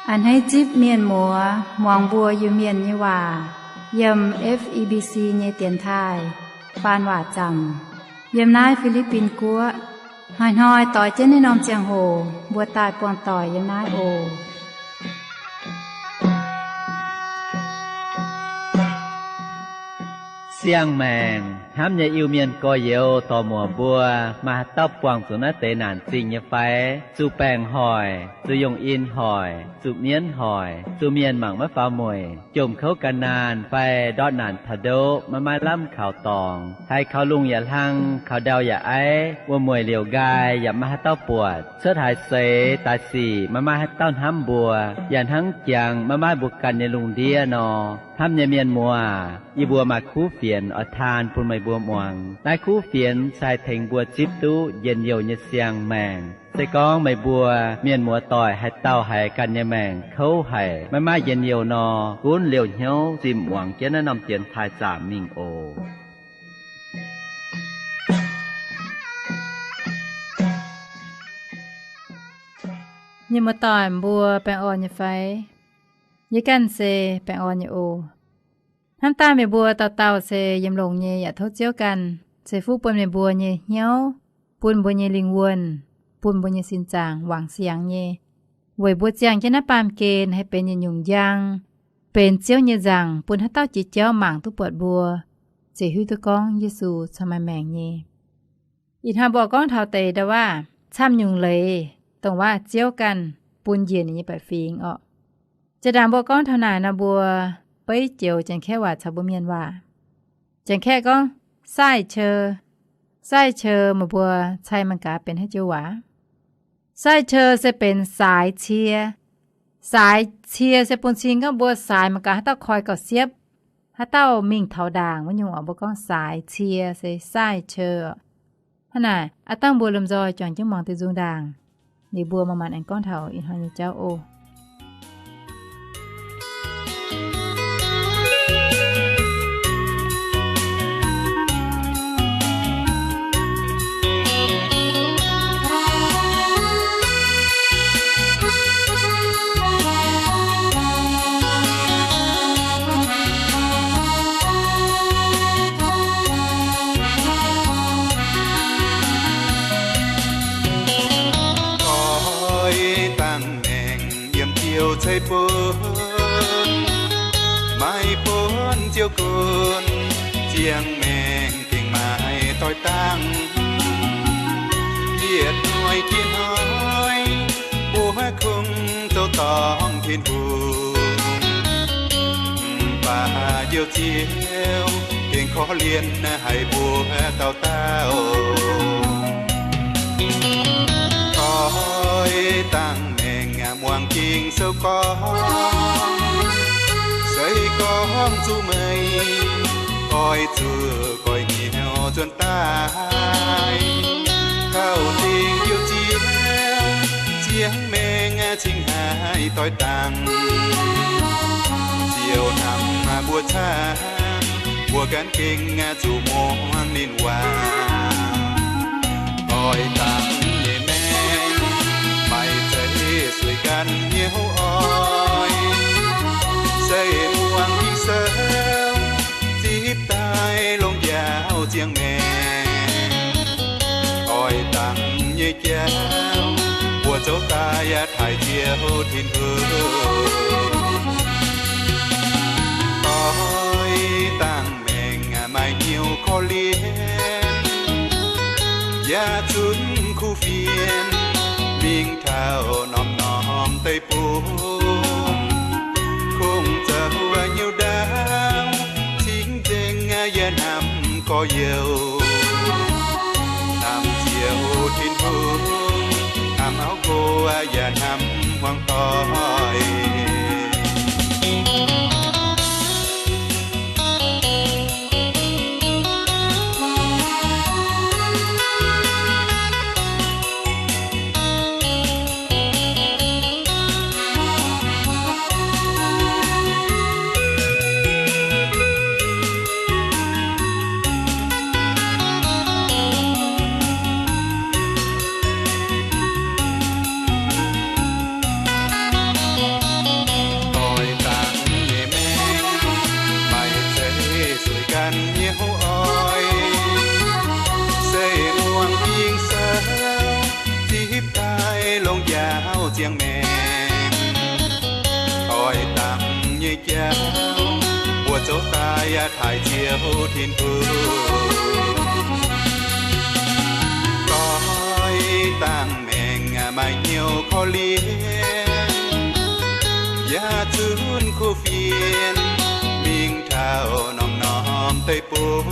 A'hneiv zipv mienh muoz muangx mbuo Iu-Mienh nyei waac yiem F E B C nyei dienx taaih faan waac zaamc yiem naaiv Fi^li^bin Guoqv. Hnoi-hnoi doix jienv naaiv norm ziangh hoc mbuo daaih buangh doic yiem naaiv oc. Siang-maengc hnamv nyei Iu-Mienh gorx-youz dorc-muoc mbuo, maaih haaix dauh buangh zuqc naaiv deix naanc zingh nyei fai? Zuqc baengc hoic, zuqc yungh in hoic, zuqc mienv hoic, zuqc mienh mangc maiv faaux mueic, jomc kouv gan naanh fai ndortv naanc taux ndoqv maiv maaih lamh kaux dorngx, haiz kaux lungh yaac hlang, kaux ndau yaac aiv, wuom-mueic liouc nqaai yaac maiv maaih haaix dauh buatc, cuotv haaix seix daaih sic maiv maaih haaix dauh hnamv mbuo, yaac hnangv jangx maiv maaih mbuo ganh nyei lungh ndiev nor. Hnamv nyei mienh muoz, yie mbuo maaih kuv fienx oix taan bun meih mbuo muangx. Naaiv kuv fienx se haih tengx mbuo zipv duqv njien-youh nyei siang-maengc. Se gorngv meih mbuo mienh muoz-doic haaix dauh haiz ganh nyei maengc kouv haic, maiv maaih njien-youh nor, gunv liouh hnyouv zimh muangx jienv naaiv norm dienx taaih zaamc mingh oc. Mienh muoz-doic mbuo baengh orn nyei fai? Yie ganh se baengh orn nyei oc. Hnamv daaih meih mbuo dauh dauh se yiem longx nyei yaac tov Ziouv ganh ceix fuqv bun meih mbuo nyei hnyouv, bun mbuo nyei lingh wuonh, bun mbuo nyei sin zaangc wangc siangx nyei, weic mbuo ziangh jienv naaiv baamh gen haih benx yietc nyungc njang, benx Ziouv nyei nzaangc bun haaix dauh jiex jauv mangc duqv buatc mbuo, ziouc hiuv duqv gorngv Yesu cingx maaih maengc nyei. Ih hnoi mbuo gorngv taux deix ndau-waav camv nyungc leiz, dongh waac Ziouv ganh bun njiec ninh nyei baeqc fingx orqc. Jaa-ndaangc mbuo gorngv taux naaic nor, mbuo beiv joux Janx-Kaeqv waac caux mbuo Mienh waac. Janx-Kaeqv gorngv 赛车, 赛车, meih mbuo cai mangc gaax benx haaix joux waac? 赛车 se benx saaix cie. Saaix cie se bun cing gorngv mbuo saaix mangc gaax haaix dauh koi gauh siepv, haaix dauh mingh taux ndaangc wuov nyungc orqc, mbuo gorngv saaix cie se 赛车. Hnangv naaic, aav dangh mbuo lomh nzoih juangc jienv muangx deix nzung ndaangc, liuz mbuo manc-manc aengx gorngv taux ih hnoi nyei jauv oc. Doix dangh maengc yiem Ziouv ceix bun, maaih buonv Ziouv gunv, ziangh maengc gengh maaih doix dangh. Yietc hnoi jiex hnoi, mbuo kungx zoux dorngc Tin-Hungh, mv baac Njoux Ziouv gengh korv-lienh haic mbuo dauh dauh. Doix dangh maengc muangx Ging-Sou gorngv, se gorngv zuqc meih oix zuqc goiv hnyouv nzuonx daaih, taux dingc Njoux Ziouv, ziangh maengc cingx haiz doix dangh. Ziouv hnamv mbuo camv, mbuo ganh gengh zuqc muangx ninh waac. Doix dangh nyei maengc maaih zeiv sueih ganh hnyouv oix, se muangx Ging-Sou zipv daaih longx njaaux ziangh maengc. Doix dangh nyei jauv, mbuo zoux daaih yaac taaih Ziouv Tin-Hungh. Doix dangh maengc maaih hnyouv korv-lienh, yaac zunc kuv fienx mingh taux norm-norm deic-bung, kungx zoux hnyouv ndaauv cingx nzengc yaac hnamv gorx-youz, hnamv Ziouv Tin-Hungh, hnamv auv nqox yaac hnamv hmuangv doic. jauv, mbuo zoux daaih taaih Ziouv Tin-Hungh. Doix dangh maengc maaih hnyouv korv-lienh, yaac zunv kuv fienx mingh taux norm-norm deic-bung.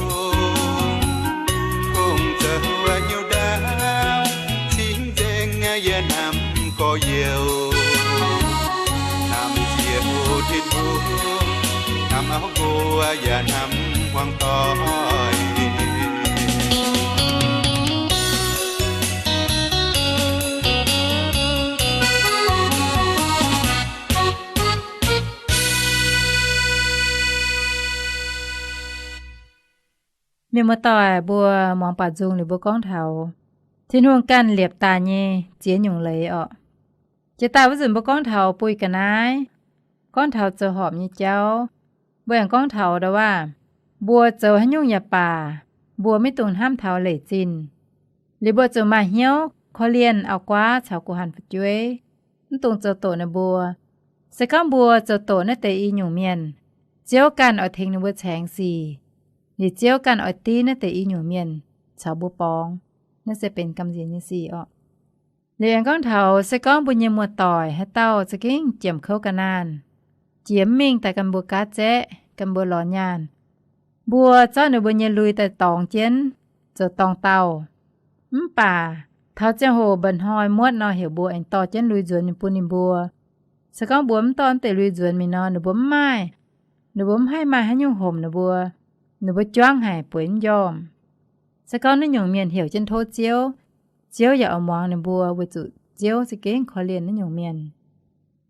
Kungx zoux hnyouv ndaauv cingv nzengc yie hnamv gorx-youz, hnamv Ziouv Tin-Hungh, hnamv auv nqox yaac hnamv hmuangv doic. Mienh muoz-doic, mbuo muangx baac nzung liuz mbuo gorngv taux Tin-Hungh ganh liepc daaih nyei ziex nyungc leiz orqc. Jiex daaih wuov nzunc mbuo gorngv taux buih ga'naaiv, gorngv taux zoux horpc nyei jauv, mbuo aengx gorngv taux ndau waac, mbuo zoux haaix nyungc yaac baac, mbuo maiv dungx hnamv taux leic zinh. Liuz mbuo zuqc maaih hnyouv korv-lienh auv-guaav caux guh hanh fu'jueiv, mv dungx zoux doqc ninh mbuo. Se gorngv mbuo zoux doqc naaiv deix i nyungc mienh, Ziouv ganh oix tengx ninh mbuo caengx sic. Liuz Ziouv ganh oix div naaiv deix i nyungc mienh caux mbuo borngz. Naaiv se benx gamh nziex nyei sic orqc. Liuz aengx gorngv taux se gorngv mbuo nyei muoz-doic haaix dauh za'gengh jiemc kouv ga'naanh, jiex mv mingh daaih gan mbuo gaatv zaeqv, gan mbuo lorz nyaanh, mbuo zorqv ninh mbuo nyei lui daaih dorngx jienv zoux dorngx dauh. Mv baac taux ziangh hoc mba'hnoi muotv nor, heuc mbuo aengx dorh jienv lui nzuonx mingh bun ninh mbuo. Se gorngv mbuo mv dorh naaiv deix lui nzuonx mingh nor, ninh mbuo mv maaih, ninh mbuo mv haih maaih haaix nyungc homc ninh mbuo. Ninh mbuo juangv haic, bueix mv njormh. Se gorngv naaiv nyungc mienh heuc jienv tov Ziouv, Ziouv yaac oix muangx ninh mbuo, weic zuqc Ziouv za'gengh korv-lienh naaiv nyungc mienh.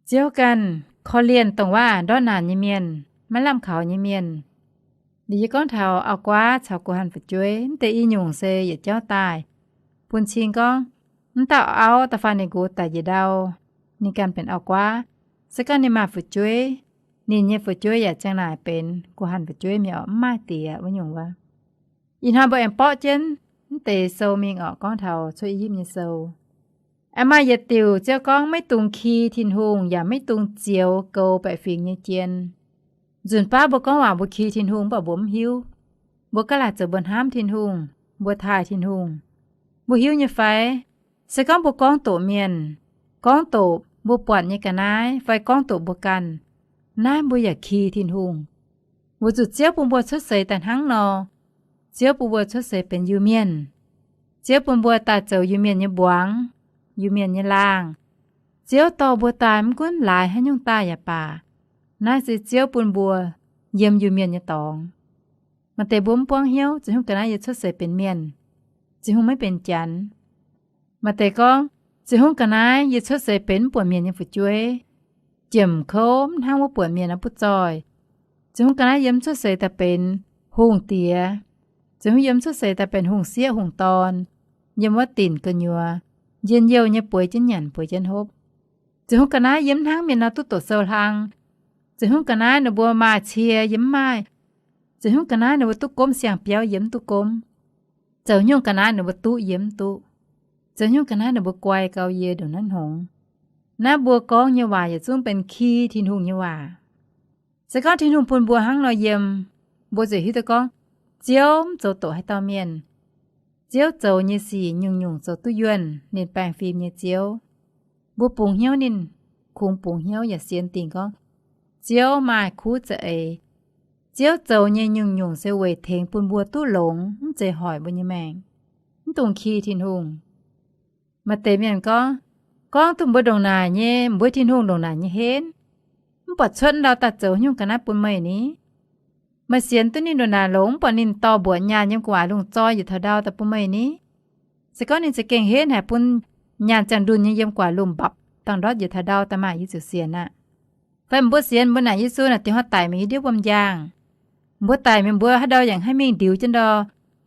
Ziouv ganh korv-lienh dongh waac ndortv naanc nyei mienh, maiv lamh kaux nyei mienh. Liuz yie gorngv taux auv-guaav caux guh hanh fu'jueiv, mv deix i nyungc se yietc jauv daaih bun cing gorngv, mv dauh auv da'faanh ninh nqox daic njiec ndau, ninh ganh benx auv-guaav. Se gorngv ninh maaih fu'jueiv, ninh nyei fu'jueiv yaac ziang naaic benx guh hanh fu'jueiv mi'aqv, mv maaih diex wuov nyungc wuov. Ih hnoi mbuo aengx borqv jienv mv deix sou mingh orqc, gorngv taux Cuotv I^yipv nyei sou. Aengx maaih yietc diuc Ziouv gorngv, maiv dungx ki Tin-Hungh yaac maiv dungx zioux goux baeqc fingx nyei jien. Nzunc baav mbuo gorngv waac mbuo ki Tin-Hungh, mv baac mbuo mv hiuv. Mbuo gaav laaic zoux mbuo hnamv Tin-Hungh, mbuo taaih Tin-Hungh. Mbuo hiuv nyei fai? Se gorngv mbuo gorngv doqc mienh, gorngv doqc mbuo buatc nyei ga'naaiv fai gorngv doqc mbuo ganh, naaiv mbuo yaac ki Tin-Hungh. Weic zuqc Ziouv bun mbuo cuotv seix daaih hnangv nor, Ziouv bun mbuo cuotv seix benx Iu-Mienh. Ziouv bun mbuo daaih zoux Iu-Mienh nyei mbuangz, Iu-Mienh nyei laangh. Ziouv dorh mbuo daaih mv gunv laaix haaix nyungc daaih yaac baac, naaiv se Ziouv bun mbuo yiem Iu-Mienh nyei dorngx. Maaih deix mbuo mv buangv hnyouv, ziouc hungh ga'naaiv yie cuotv seix benx mienh, ziouc hungh maiv benx janx. Maaih deix gorngv, ziouc hungh ga'naaiv yie cuotv seix benx mv buatc mienh nyei fu'jueiv, jiemc kouv mv hnangv wuov buatc mienh naaiv butv zoih. Ziouc hungh ga'naaiv yiem cuotv seix daaih benx hungh diex. Ziouc hungh yiem cuotv seix daaih benx hungh sieqv hungh dorn, yiem wuov dinc gu'nyuoz, njien-youh nyei bueix jienv nyanc bueix jienv hopv. Ziouc hungh ga'naaiv yiem hnangv mienh nor duqv doqc sou hlang. Ziouc hungh ga'naaiv ninh mbuo maaih cie yie mv maaih. Ziouc hungh ga'naaiv ninh mbuo duqv gomv siang-biauv yie mv duqv gomv. Ziouc hungh ga'naaiv ninh mbuo duqv yie mv duqv. Ziouc hungh ga'naaiv ninh mbuo guai gau yie ndongc naaiv hngongx. Naaiv mbuo gorngv nyei waac yietc zungv benx ki Tin-Hungh nyei waac. Se gorngv Tin-Hungh bun mbuo hnangv nor yiem, mbuo ziouc hiuv duqv gorngv Ziouv mv zoux doqc haaix dauh mienh. Ziouv zoux nyei sic nyungc-nyungc zoux duqv yuonh, ninh baengh fim nyei Ziouv. Mbuo bungx hnyouv ninh, kungx bungx hnyouv yaac sienx dingc gorngv Ziouv maaih kuv za'eix. Ziouv zoux nyei nyungc-nyungc se weic tengx bun mbuo duqv longx, mv zeiz hoic mbuo nyei maengc, mv dungx ki Tin-Hungh. Maaih deix mienh gorngv, gorngv duqv mbuo ndongc naaic nyei, mbuo Tin-Hungh ndongc naaic nyei henv, mv buatc cuotv ndau daaih zoux nyungc ga'naaiv bun meih ni. Meih sienx duqv ninh ndongc naaic longx, mv buatc ninh dorh mbuoqc nyaanh yiem gu'nguaaic lungh zoi njiec taux ndau daaih bun meih ni. Se gorngv ninh za'gengh henv haic bun nyaanh ziangh ndunh nyei yiem gu'nguaaic lungh mbapc dangh ndortv njiec taux ndau daaih maah, yie ziouc sienx aqv. Fai mbuo sienx mbuo naaic Yesu naaic dingc hnoi daic mingh yiem ndiev wuom-njang. Mbuo daic mingh mbuo haaix ndau yaac haih mingh ndiux jienv ndau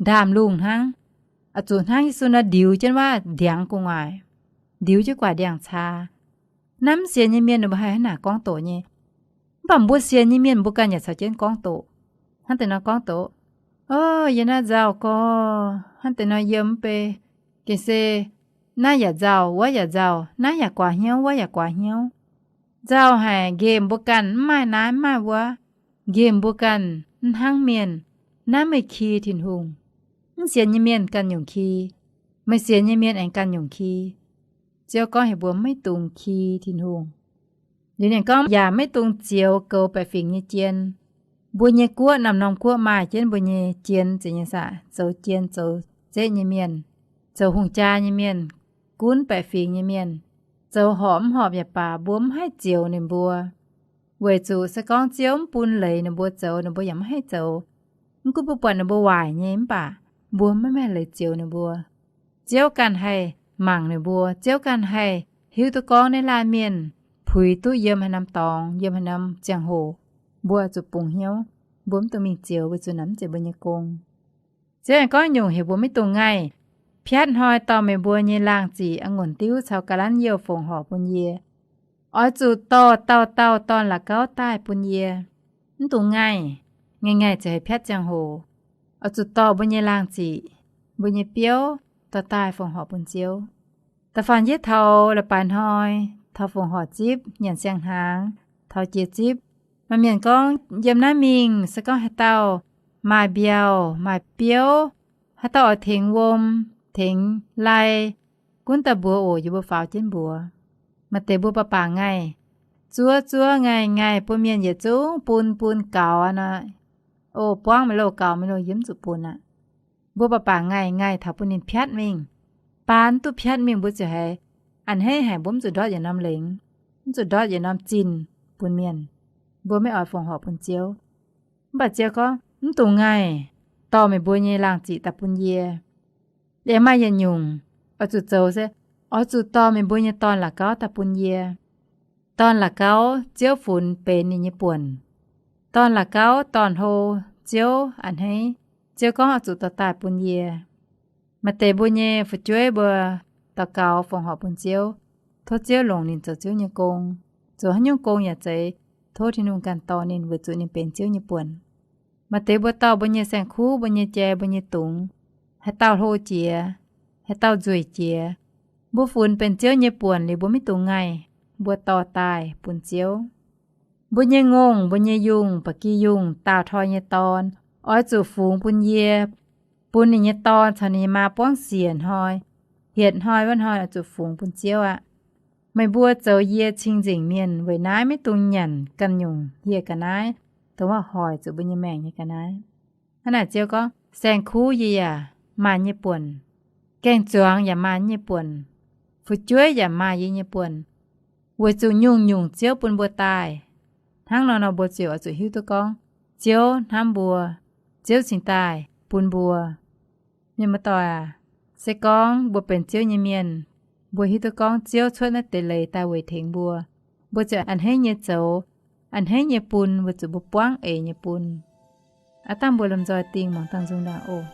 ndaamv-lungh hnangv. Oix zuqc hnangv Yesu nor ndiux jienv wuov ndiangx gu'nguaaic, ndiux jienv gu'nguaaic ndiangx-caa. Naaiv mv sienx nyei mienh ninh mbuo haih hnangv naaic gorngv doqc nyei. Mv baac mbuo sienx nyei mienh mbuo ganh yaac caux jienv gorngv doqc. Hnangv deix nor gorngv doqc, o, yie naaiv nzauh gorx, hnangv deix nor yiem mv bei, gengh se naaiv yaac nzauh, wuov yaac nzauh, naaiv yaac guaax hnyouv, wuov yaac guaax hnyouv. Nzauh haic, nqemh mbuo ganh mv maaih naaiv mv maaih wuov, nqemh mbuo ganh mv hnangv mienh. Naaiv meih ki Tin-Hungh. Mv sienx nyei mienh ganh nyungc ki. Meih sienx nyei mienh aengx ganh nyungc ki. Ziouv gorngv heuc mbuo maiv dungx ki Tin-Hungh. Liuz ninh gorngv yaac maiv dungx zioux goux baeqc fingx nyei jien. Mbuo nyei guoqv, norm-norm guoqv maaih jienv mbuo nyei jien, zeiz nyei saah, zoux jien zoux zeqv nyei mienh, zoux hungh jaa nyei mienh, gunv baeqc fingx nyei mienh, zoux horpc mv horpc yaac baac mbuo mv haih zioux ninh mbuo. Weic zuqc se gorngv Ziouv mv bun leiz ninh mbuo zoux, ninh mbuo yaac mv haih zoux. Mv gunv mbuo buatc ninh mbuo waaic nyei mv baac mbuo maiv maaih leiz zioux ninh mbuo. Ziouv ganh haih mangc ninh mbuo. Ziouv ganh haih hiuv duqv gorngv naaiv laanh mienh puix duqv yiem haaix norm dorngx, yiem haaix norm ziangh hoc. Mbuo zuqc bungx hnyouv. Mbuo mv dungx mingh zioux, weic zuqc naaiv mv zeiz mbuo nyei gong. Ziouv aengx gorngv nyungc heuc mbuo maiv dungx ngaih. Piatv hnoi dorh meih mbuo nyei laangh ziqc, a'ngunc diuv caux ga'lanv youh fongc horc bun yie. Oix zuqc dorh dauh dauh dorn-la'gauv daaih bun yie. Mv dungx ngaih. Ngaih ngaih ziouc haiz piatv ziangh hoc. Oix zuqc dorh mbuo nyei laangh ziqc, mbuo nyei biouv dorh daaih fongc horc bun Ziouv. Da'faanh yie taux la'baaix hnoi, taux fongc horc zipv, nyanc siang-hnaangx, taux jiex zipv, maaih mienh gorngv, yiem naaiv mingh se gorngv haaix dauh maaih mbiauh, maaih biouv, haaix dauh oix tengx wuom, tengx lai, gunv daaih mbuox oc, yie mbuo faaux jienv mbuox. Maaih deix mbuo baac bangc ngaih, zuov zuov ngaih ngaih bun mienh yietc zungv bun bun gaux aqv nor. O, buangv meih loh, gaux meih loh, yie mv zuqc bun aqv. Mbuo baac bangc ngaih ngaih taux bun ninh piatv mingh. Baan duqv piatv mingh mbuo ziouc haiz a'hneiv haic, mbuo mv zuqc ndortv yietc norm lengx, mv zuqc ndortv yietc norm zinh bun mienh. Mbuo maiv oix fongc horc bun Ziouv. Mv baac Ziouv gorngv, mv dungx ngaih, dorh meih mbuo nyei laangh ziqc daaih bun yie. Liemh maaih yietc nyungc oix zuqc zoux se, oix zuqc dorh meih mbuo nyei dorn-la'gauv daaih bun yie. Dorn-la'gauv Ziouv funx benx ninh nyei buonc. Dorn-la'gauv dorn-hlo Ziouv a'hneiv, Ziouv gorngv oix zuqc dorh daaih bun yie. Maaih deix mbuo nyei fu'jueiv mbuo daux gaux fongc horc bun Ziouv, tov Ziouv longc ninh zoux Ziouv nyei gong. Zoux haaix nyungc gong yaac zeiz, tov Tin-Hungh ganh dorh ninh weic zuqc ninh benx Ziouv nyei buonc. Maaih deix mbuo dorh mbuo nyei saeng-kuv, mbuo nyei jai, mbuo nyei dungz, haaix dauh hlo jiex, haaix dauh nzueic jiex, mbuo funx benx Ziouv nyei buonc liuz mbuo maiv dungx ngaih, mbuo dorh daaih bun Ziouv. Mbuo nyei ngongh, mbuo nyei yungh, ba'gi yungh, daauh toi nyei dorn, oix zuqc fungx bun yie, bun ninh nyei dorn caux ninh nyei maa buangv siec hnoi, hietc hnoi wuov hnoi oix zuqc fungx bun Ziouv aqv. Meih mbuo zoux yie cing-nzengc mienh, weic naaiv maiv dungx nyanc ganh nyungc hieh ga'naaiv, dongh wuov hoic zuqc mbuo nyei maengc nyei ga'naaiv. Hnangv naaic Ziouv gorngv, saeng-kuv yie yaac maaih nyei buonc, gaeng-zuangx yaac maaih nyei buonc, fu'jueiv yaac maaih yie nyei buonc, weic zuqc nyungc-nyungc Ziouv bun mbuo daaih. Hnangv nor nor mbuo ziouc oix zuqc hiuv duqv gorngv, Ziouv hnamv mbuo, Ziouv cingx daaih bun mbuo. Mienh muoz-doic aac, se gorngv mbuo benx Ziouv nyei mienh, mbuo hiuv duqv gorngv Ziouv cuotv naaiv deix leiz daaih weic tengx mbuo, mbuo ziouc a'hneiv nyei zoux, a'hneiv nyei bun, weic zuqc mbuo buangv eix nyei bun. Aav dangh mbuo lomh nzoih dingh muangx dangh nzung ndaangc oc.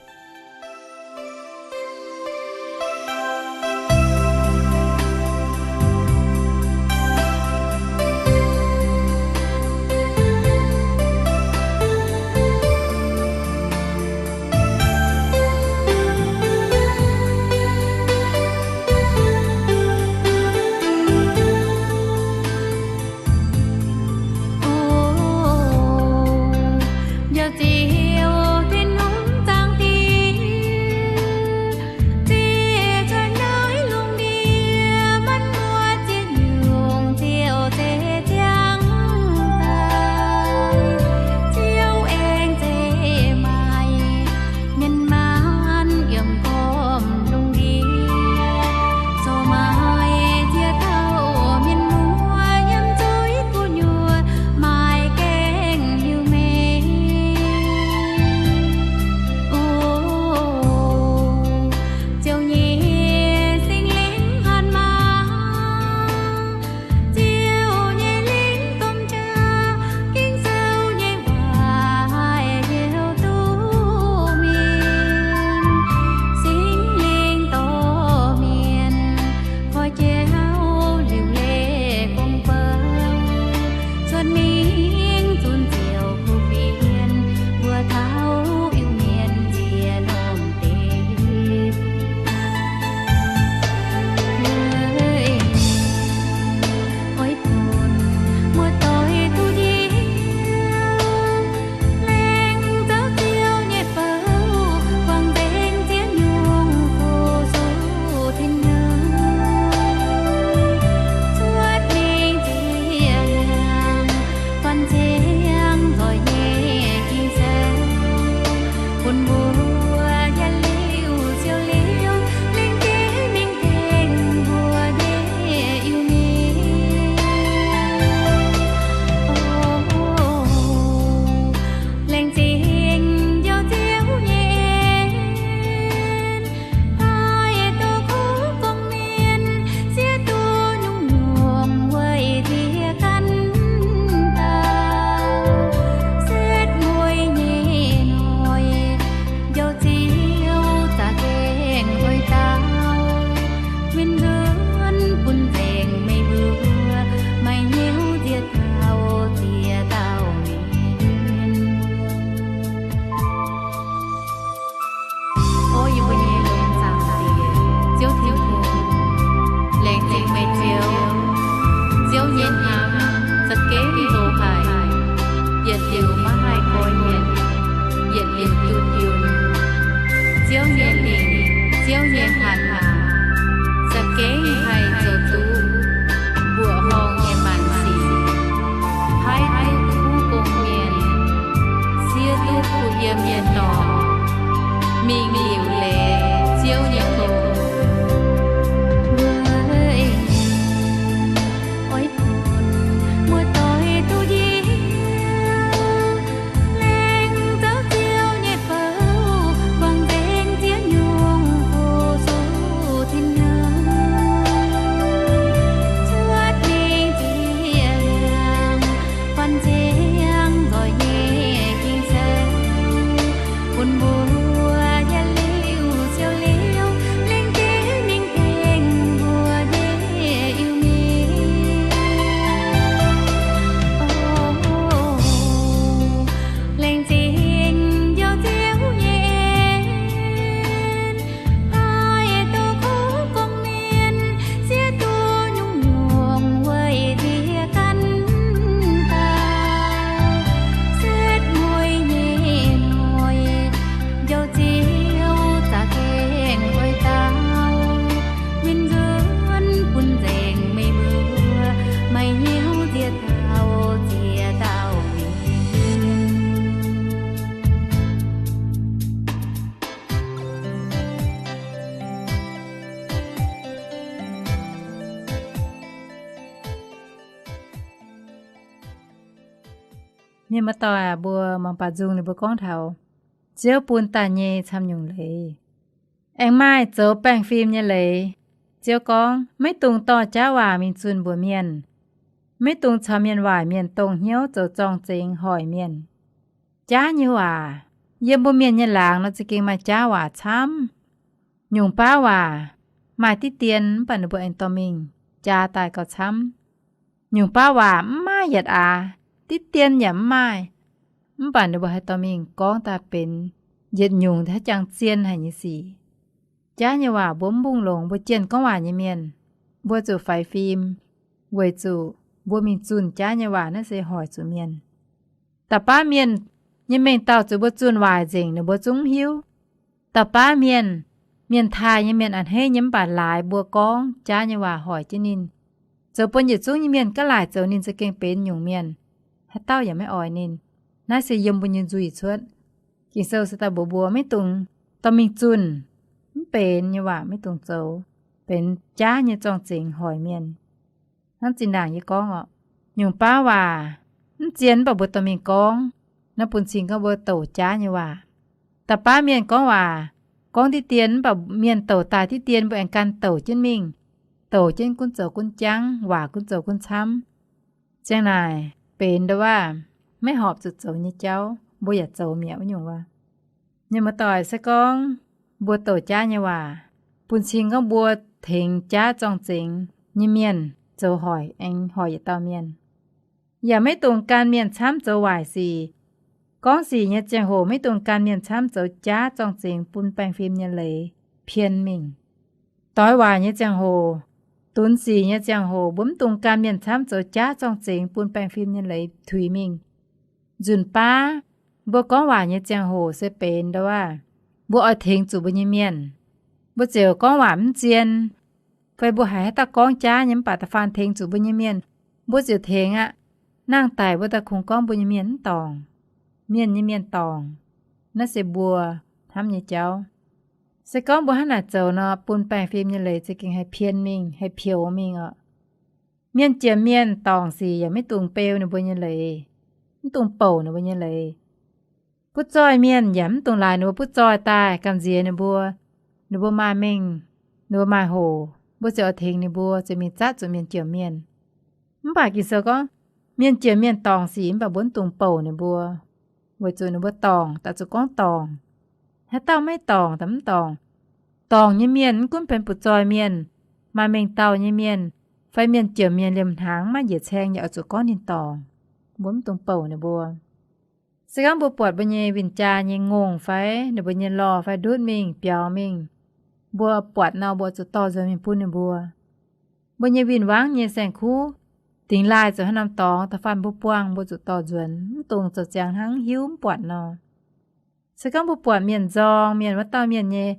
Njoux Ziouv Tin-Hungh zaangc Diex, liuz maiv haih goiv mienh, yietc liuz dunh yunh. Ziouv nyei lingc, Ziouv nyei hatc maaz, za'gengh haih zoux duqv mbuoqc horngh nyei maanc sic, paaiv duqv kuv gong mienh, siev duqv kuh yiem nyei dorngx, mingh liuc leiz Ziouv nyei gong. Oix bun muoz-doic duqv njiec laengz zouv Ziouv nyei bouh, buangh nzengc ziex nyungc fu-sux tin-hnyouv, cuotv mingh ziex hnyangx, buatc ziangh nzoih nyei Ging-Sou, bun mbuo yietc liuz siou liouv lengc jeiv mingh tengx mbuo nyei Iu-Mienh. O, lengc zingh njoux Ziouv nyei en, haih duqv kuv gong mienh, siev duqv nyungc-nyungc weic ziex ganh dauh, setv mueiz nyei noic, njoux Ziouv za'gengh oix dau, win nzuonx bun nzengc meih mbuo, maaih hnyouv ziex dauh ziex dauh mingh. Mienh muoz-doic aac, mbuo mangc baac nzung ninh mbuo gorngv taux Ziouv bun daaih nyei camv nyungc leiz. Aengx maaih zoux baengh fim nyei leiz. Ziouv gorngv, maiv dungx dorh jaav waac mingh zunh mbuox mienh. Maiv dungx caux mienh waaic mienh dongh hnyouv zoux zorng-zengx hoic mienh. Jaav nyei waac, yiem mbuo mienh nyei laangz nor za'gengh maaih jaav waac camv. Nyungc baav waac maaih diqv dien mv baac ninh mbuo aengx dorh mingh jaa daaih gauh camv. Nyungc baav waac mv maaih yietc aax, diqv dien yaac mv maaih, mv baac ninh mbuo haih dorh mingh gorngv daaih benx yietc nyungc haaix jangx zien haic nyei sic. Jaav nyei waac mbuo mv mbungh longx, mbuo jienh gorngv waac nyei mienh, mbuo zuqc faix fim, weic zuqc mbuo mingh zunh jaav nyei waac naaiv se hoic zuqc mienh. Da'baav mienh nyei mengh dauh zuqc mbuo zunh waaic nzengc, ninh mbuo zungv mv hiuv. Da'baav mienh, mienh taaih nyei, mienh a'hneiv nyei mv baac laaix mbuo gorngv jaav nyei waac hoic jienv ninh, zoux bun yietc zungv nyei mienh gaav laaic zoux ninh za'gengh benx nyungc mienh, haaix dauh yaac maiv oix ninh. Naaiv se yiem mbuo nyei nzuih cuotv. Ging-Sou se daaih mbuox mbuo maiv dungx dorh mingh zunh, mv benx nyei waac maiv dungx zoux, benx jaav nyei zorng-zengx hoic mienh. Hnangv zinh ndaangc yie gorngv oc, nyungc baav waac mv zien mv baac mbuo dorh mingh gorngv, naaiv bun cing gorngv mbuo douc jaav nyei waac. Da'baav mienh gorngv waac, gorngv diqv dien mv baac mienh douc daaih diqv dien mbuo aengx gan douc jienv mingh, douc jienv gunv zoux gunv jangv, waac gunv zoux gunv camv. Ziang naaic benx ndo waac maiv horpc zuqc zoux nyei jauv, mbuo yaac zoux mi'aqv wuov nyungc waac. Mienh muoz-doic, se gorngv mbuo douc jaav nyei waac, bun cing gorngv mbuo tengx jaav zorng-zengx nyei mienh zoux hoic, aengx hoic yietc dauh mienh. Yaac maiv dungx gan mienh camv zoux waaic sic. Gorngv sic nyei ziangh hoc maiv dungx gan mienh camv zoux jaav zorng-zengx bun baengh fim nyei leiz pien mingh. Doix waaic nyei ziangh hoc, dunx sic nyei ziangh hoc, mbuo mv dungx gan mienh camv zoux jaav zorng-zengx bun baengh fim nyei leiz tuix mingh. Nzunc baav mbuo gorngv waac nyei ziangh hoc se benx ndo waac mbuo oix tengx zuqc mbuo nyei mienh. Mbuo ziouc gorngv waac mv zien, fai mbuo haiz haaix dauh gorngv jaav nyei mv baac da'faanh tengx zuqc mbuo nyei mienh, mbuo ziouc tengx aqv. Nangh daic mbuo daaih kungx gorngv mbuo nyei mienh mv dorngc, mienh nyei mienh dorngc. Naaiv se mbuo hnamv nyei jauv. Se gorngv mbuo hnangv naaic zoux nor, bun baengh fim nyei leiz za'gengh haih pien mingh, haih peux mingh oc. Mienh jiex mienh dorngc sic yaac maiv dungx beu ninh mbuo nyei leiz, mv dungx bouc ninh mbuo nyei leiz. Butv-zoih mienh yaac mv dungx laaix ninh mbuo butv-zoih daaih gamh nziex ninh mbuo. Ninh mbuo maaih mengh, ninh mbuo maaih hoc, mbuo ziouc oix tengx ninh mbuo ziouc mingh zatv zuqc mienh jiex mienh. Mv baac Ging-Sou gorngv, mienh jiex mienh dorngc sic mv baac mbuo mv dungx bouc ninh mbuo, weic zuqc ninh mbuo dorngc daaih zuqc gorngv dorngc. Haaix dauh maiv dorngc daaih mv dorngc. Dorngc nyei mienh mv gunv benx butv-zoih mienh, maaih mengh dauh nyei mienh, fai mienh jiex mienh liemh hnaangx maiv njiec caeng yaac oix zuqc gorngv ninh dorngc. Mbuo mv dungx bouc ninh mbuo. Se gorngv mbuo buatc mbuo nyei win-jaa nyei ngongh fai ninh mbuo nyei lorh fai ndutv mingh biaux mingh, mbuo buatc nor mbuo zuqc dorh nzuonx mingh bun ninh mbuo. Mbuo nyei win-wangv nyei saeng-kuv, dingx laaih zoux haaix norm dorngx, da'faanh mbuo buangh mbuo zuqc dorh nzuonx, mv dungx zoux ziangx hnangv hiuv mv buatc nor. Se gorngv mbuo buatc mienh nzorng mienh, wuov dauh mienh nyei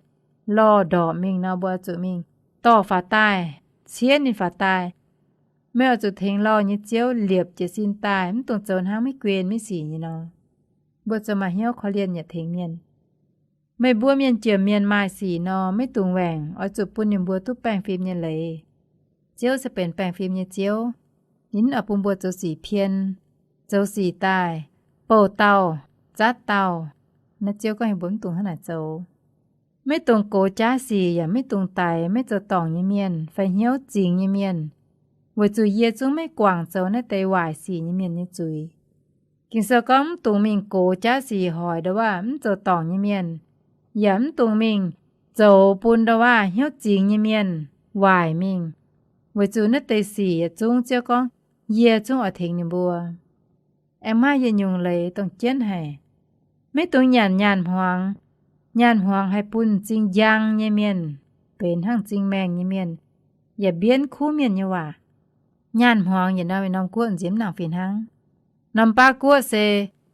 lorh ndorpc mingh nor, mbuo oix zuqc mingh dorh faaux daaih, ciev ninh faaux daaih. Meih oix zuqc tengx lorh nyei ziouv liepc jiez sin daaih, mv dungx zoux hnangv maiv guen maiv sic nyei nor. Mbuo zoux maaih hnyouv korv-lienh yaac tengx mienh. Meih mbuo mienh jomc mienh maaih sic nor, maiv dungx waengc, oix zuqc bun ninh mbuo duqv baengh fim nyei leiz. Ziouv se benx baengh fim nyei Ziouv. Ninh oix bun mbuo zoux sic pien, zoux sic daaih, bouh dauh, zatv dauh. Naaiv Ziouv gorngv heuc mbuo mv dungx hnangv naaic zoux. Maiv dungx gox jaav sic yaac maiv dungx daix maiv zoux dorngc nyei mienh fai hnyouv zingx nyei mienh, weic zuqc yie zungv maiv guangc zoux naaiv deix waaic sic nyei mienh nyei zuiz. Ging-Sou gorngv mv dungx mingh gox jaav sic hoic ndau-waav mv zoux dorngc nyei mienh, yaac mv dungx mingh zoux bun ndau-waav hnyouv zingx nyei mienh waaic mingh, weic zuqc naaiv deix sic yietc zungv Ziouv gorngv yie zungv oix tengx ninh mbuo. Aengx maaih yietc nyungc leiz dongh jienv haic. Maiv dungx nyanc nyaanh hmuangx. Nyaanh hmuangx haih bun m'zing njang nyei mienh benx hnangv m'zing maengh nyei mienh, yaac mbienv kuv mienh nyei waac. Nyaanh hmuangx yietc norm yietc norm guoqv nziex mv nangc fih hnangv. Norm baav guoqv se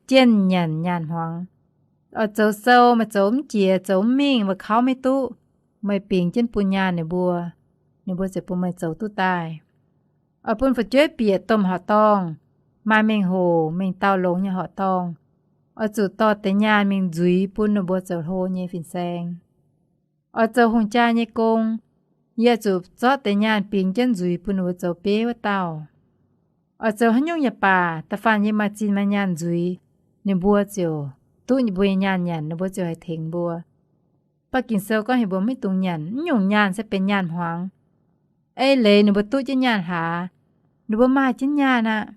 jienv nyanc nyaanh hmuangx. Oix zoux sou, meih zoux mv jiex, zoux mv mingh, meih kauv maiv duqv, meih bingx jienv bun nyaanh ninh mbuo, ninh mbuo ziouc bun meih zoux duqv daaih. Oix bun fu'jueiv bieqc domh horqc dorngh, maaih mengh hoc mengh dauh longx nyei horqc dorngh, oix zuqc dorh deix nyaanh mingh nzuiz bun ninh mbuo zoux hlo nyei fin-saeng. Oix zoux hungh jaa nyei gong, yie zuqc zorqv deix nyaanh bingx jienv nzuiz bun ninh mbuo zoux bieiv wuov dauh. Oix zoux haaix nyungc yaac baac, da'faanh yie maaih zinh maaih nyaanh nzuiz, ninh mbuo ziouc duqv mbuo nyei nyaanh nyanc, ninh mbuo ziouc haih tengx mbuo. Mv baac Ging-Sou gorngv heuc mbuo maiv dungx nyanc. Mv nyungc nyaanh se benx nyaanh hmuangx. Eix leiz ninh mbuo duqv jienv nyaanh hlaax, ninh mbuo maaih jienv nyaanh aqv.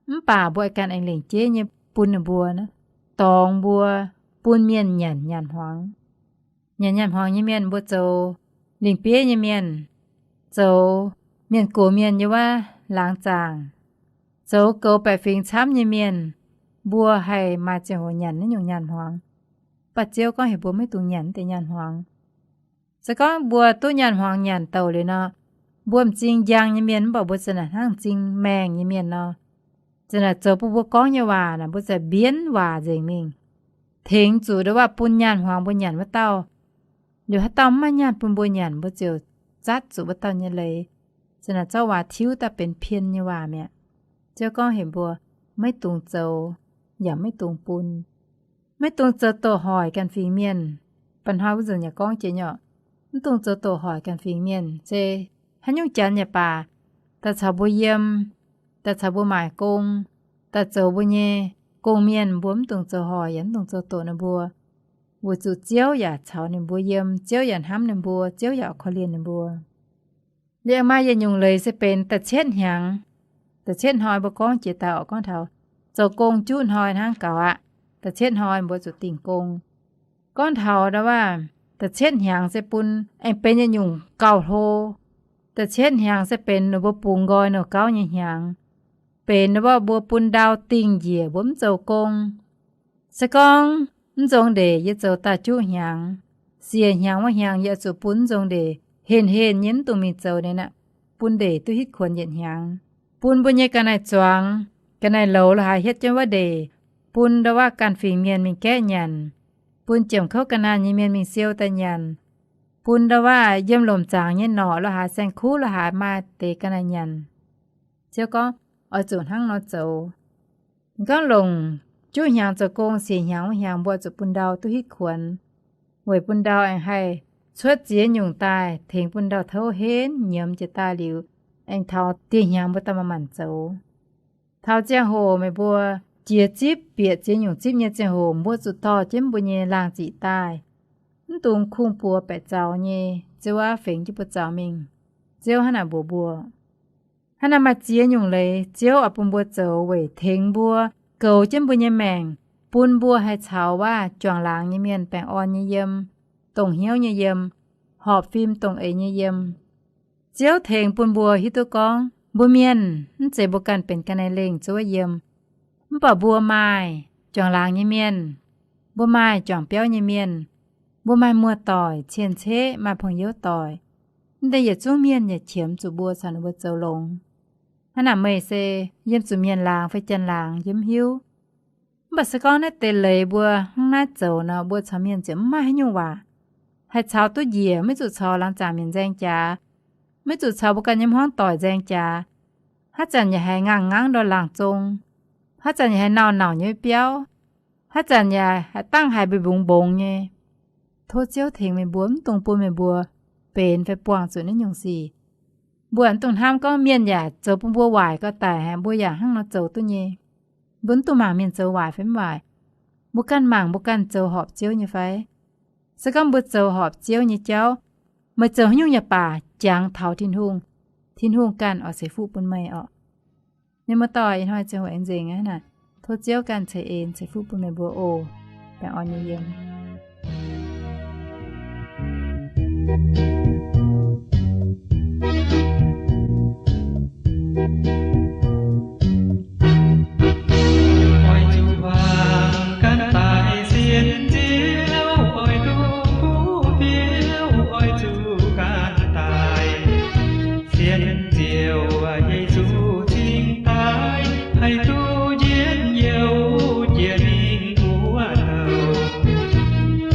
Mv baac mbuo aengx ganh aengx lengc jeiv nyei bun ninh mbuo, dorngx mbuo bun mienh nyanc nyaanh hmuangx. Nyanc nyaanh hmuangx nyei mienh mbuo zoux lingh bieiv nyei mienh, zoux mienh gox mienh nyei wuov laangz zaangc, zoux goux baeqc fingx camv nyei mienh, mbuo haih maaih ziangh hoc nyanc naaiv nyungc nyaanh hmuangx. Mv baac Ziouv gorngv heuc mbuo maiv dungx nyanc naaiv deix nyaanh hmuangx. Se gorngv mbuo duqv nyaanh hmuangx nyanc douc liuz nor, mbuo m'zing njang nyei mienh, mv baac mbuo za'naaic hnangv m'zing maengh nyei mienh nor, za'naaic zoux bun mbuo gorngv nyei waac naaic, mbuo za'naaic mbienv waac nzengc mingh. Tengx zuqc ndau-waav bun nyaanh hmuangx mbuo nyanc wuov dauh. Liuz haaix dauh mv maaih nyaanh bun mbuo nyanc, mbuo ziouc zatv zuqc wuov dauh nyei leiz. Za'naaic zorqv waac tiuv daaih benx pien nyei waac mi'aqv. Ziouv gorngv heuc mbuo maiv dungx zoux, yaac maiv dungx bun. Maiv dungx zoux doqc hoic ganh fingx mienh. Mba'hnoi wuov nzunc yaac gorngv jiex nyei, mv dungx zoux doqc hoic ganh fingx mienh. Se haaix nyungc janx yaac baac, daaih caux mbuo yiem, daaih caux mbuo maaic gong, daaih zoux mbuo nyei gong mienh, mbuo mv dungx zoux hoic yaac mv dungx zoux doqc ninh mbuo. Weic zuqc Ziouv yaac caux ninh mbuo yiem, Ziouv yaac hnamv ninh mbuo, Ziouv yaac korv-lienh ninh mbuo. Liemh maaih yietc nyungc leiz se benx da'cietv hnyangx. Da'cietv hnoi mbuo gorngv jiex daaih oc, gorngv taux zoux gong juqv hnoi hnangv gaux aqv. Da'cietv hnoi mbuo zuqc dingh gong. Gorngv taux ndau-waav da'cietv hnyangx se bun aengx benx yietc nyungc gauh hlo. Da'cietv hnyangx se benx ninh mbuo bungx nqoi nouh gauv nyei hnyangx, benx ndau-waav mbuo bun ndau dingh njiec mbuo mv zoux gong. Se gorngv mv nzong ndeic yie zoux daaih juqv hnyangx, siec hnyangx wuov hnyangx yie oix zuqc bun mv nzong ndeic henh henh nyei mv dungx mingh zoux ninh aqv, bun ndeic duqv hitv kuonx yietc hnyangx, bun mbuo nyei ga'naaiv zuangx, ga'naaiv louz la'haaix hietv jienv wuov ndeic, bun ndau-waav ganh fingx mienh mingh gaeqv nyanc, bun jiemc kouv ga'naaiv nyei mienh mingh siou daaih nyanc, bun ndau-waav yiem lomc zaangc nyei norqc la'haaix, saeng-kuv la'haaix maaih deix ga'naaiv nyanc. Ziouv gorngv oix zuqc hnangv nor zoux. Gorngv longc juqv hnyangx zoux gong, siec hnyangx wuov hnyangx mbuo zuqc bun ndau duqv hitv kuonx, weic bun ndau aengx haih cuotv ziex nyungc daaih tengx bun ndau tov henv nyiemz jiex daaih liuz, aengx taux dieh hnyangx mbuo daaih manc-manc zoux. Taux ziangh hoc meih mbuo jiex zipv bieqc ziex nyungc zipv nyei ziangh hoc, mbuo zuqc dorh jienv mbuo nyei laangh ziqc daaih. Mv dungx kungx-buoz baeqc zaux nyei, Ziouv aav fengx jienv buoz zaux mingh. Ziouv hnangv naaic mbuox mbuo. Hnangv naaic maaih ziex nyungc leiz Ziouv oix bun mbuo zoux weic tengx mbuo goux jienv mbuo nyei maengc, bun mbuo haih caux waac juangc laangz nyei mienh baengh orn nyei yiem, dongh hnyouv nyei yiem, horpc fim dongh eix nyei yiem. Ziouv tengx bun mbuo hiuv duqv gorngv mbuo mienh mv zeiz mbuo ganh benx ga'naaiv lengh zuov yiem, mv baac mbuo maaih juangc laangz nyei mienh, mbuo maaih juangc biauv nyei mienh, mbuo maaih muoz-doic, cien-ceqv, maaih pong-youv doic. Mv deix yietc zungv mienh yaac qiemx zuqc mbuo caux ninh mbuo zoux longx. Hnangv naaic meih se yiem zuqc mienh laangz fai janx-laangz yie mv hiuv. Mv baac se gorngv naaiv deix leiz mbuo hnangv naaiv zoux nor, mbuo caux mienh ziouc mv maaih haaix nyungc waac. Haih caux duqv njiec, maiv zuqc caux laangz zaangc mienh nzaeng jaax, maiv zuqc caux mbuo ganh nyei hmuangv doic nzaeng jaax. Haaix zanc yaac haiz ngang-ngang ndor laangc zong, haaix zanc yaac haiz nauc-nauc nyei biauv, haaix zanc yaac haiz dangh haiz mbungx-mbungx nyei. Tov Ziouv tengx meih mbuo, mv dungx bun meih mbuo benx fai buangh zuqc naaiv nyungc sic. Mbuo mv dungx hnamv gorngv mienh yaac zoux bun mbuo waaic gau daic, mbuo yaac hnangv nor zoux duqv nyei. Mbuo mv dungx mangc mienh zoux waaic fai mv waaic. Mbuo ganh mangc mbuo ganh zoux horpc Ziouv nyei fai. Se gorngv mbuo zoux horpc Ziouv nyei jauv, meih zoux haaix nyungc yaac baac jangx taux Tin-Hungh, Tin-Hungh ganh oix ceix fuqv bun meih orqc. Mienh muoz-doic, ih hnoi ziangh hoc aengx nzengc aqv naaic. Tov Ziouv ganh ceix en ceix fuqv bun meih mbuo oc. Baengh orn nyei yiem. Oix zuqc wangc gan daic sienx Ziouv, oix duqv kuv fiouv, oix zuqc gan daic sienx Ziouv Yesu cingx daaih, haih duqv njien-youh jiex mingh wuov douc.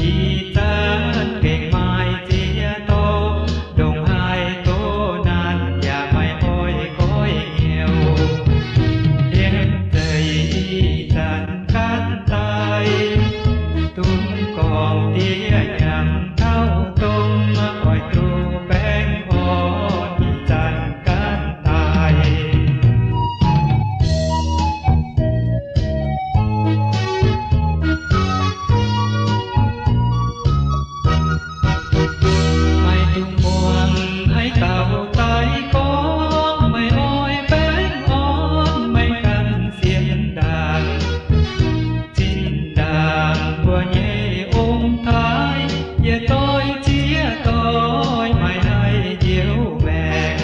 Ih zanc gengh maaih ziex dorngx, ndongc haaix doqc naanc yaac maiv oix goiv hnyouv. Liemh zeih ih zanc gan daic, dungx gorngv diev nyanc taux dongh, oix duqv baengh orn ih zanc gan daic. Maiv dungx muangx haaix dauh daaih gorngv, meih oix baengh orn, meih ganh sienx ndaangc. Zinh ndaangc mbuo nyei ong-taaix, yietc doix ziex doix maiv haih njoux maengc.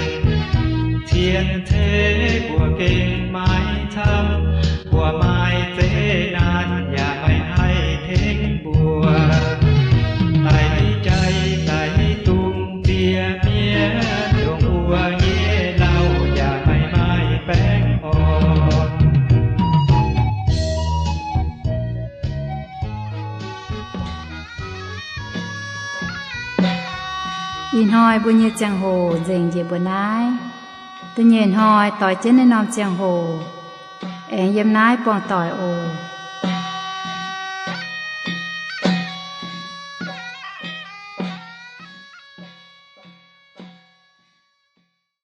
Cien-ceqv mbuo gengh maiv camv, mbuo maaih zeqc naanc yaac maiv haih tengx mbuo. Daic jai daic dungz ziex mienh, dongh mbuo nyei lauh yaac maiv maaih baengh orn. Ih hnoi mbuo nyei ziangh hoc nzengc njiec mbuo naaiv. Da'nyeic hnoi doix jienv naaiv norm ziangh hoc aengx yiem naaiv buangh doic oc.